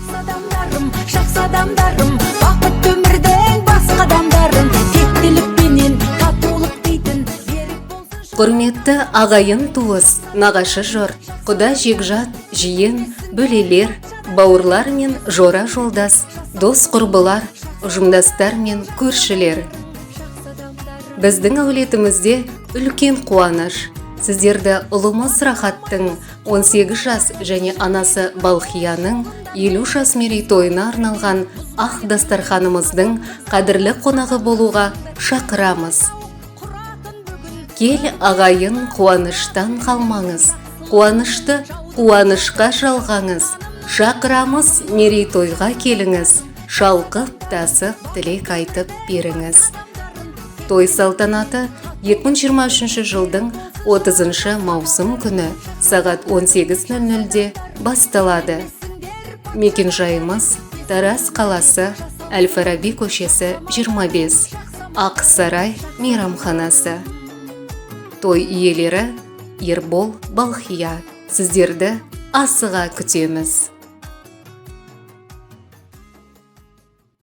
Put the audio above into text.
Жақсы адамдарым, жақсы адамдарым, бақытты өмірдің басқа адамдарын, тектілікпенен татулық дейтін берік болсын. Құрметті ағайын туыс, нағашы жұрт, құда жекжат, жиен, бөлелер, бауырлар мен жора жолдас, дос құрбылар, ұжымдастар мен көршілер. Біздің әулетімізде үлкен қуаныш. Сіздерді ұлымыз Рахаттың 18 жас және анасы Балхияның 50 жас мерейтойына арналған ақ дастарханымыздың қадірлі қонағы болуға шақырамыз. Кел, ағайын, қуаныштан қалмаңыз, қуанышты қуанышқа жалғаңыз. Шақырамыз, мерейтойға келіңіз, шалқып тасып тілек айтып беріңіз. Той салтанаты 2023 жылдың 30 маусым күні сағат 18:00-де басталады. Мекенжайымыз: Тараз қаласы, Әл-Фараби көшесі 25, Ақ Сарай мейрамханасы. Той иелері Ербол, Балхия. Сіздерді асыға күтеміз.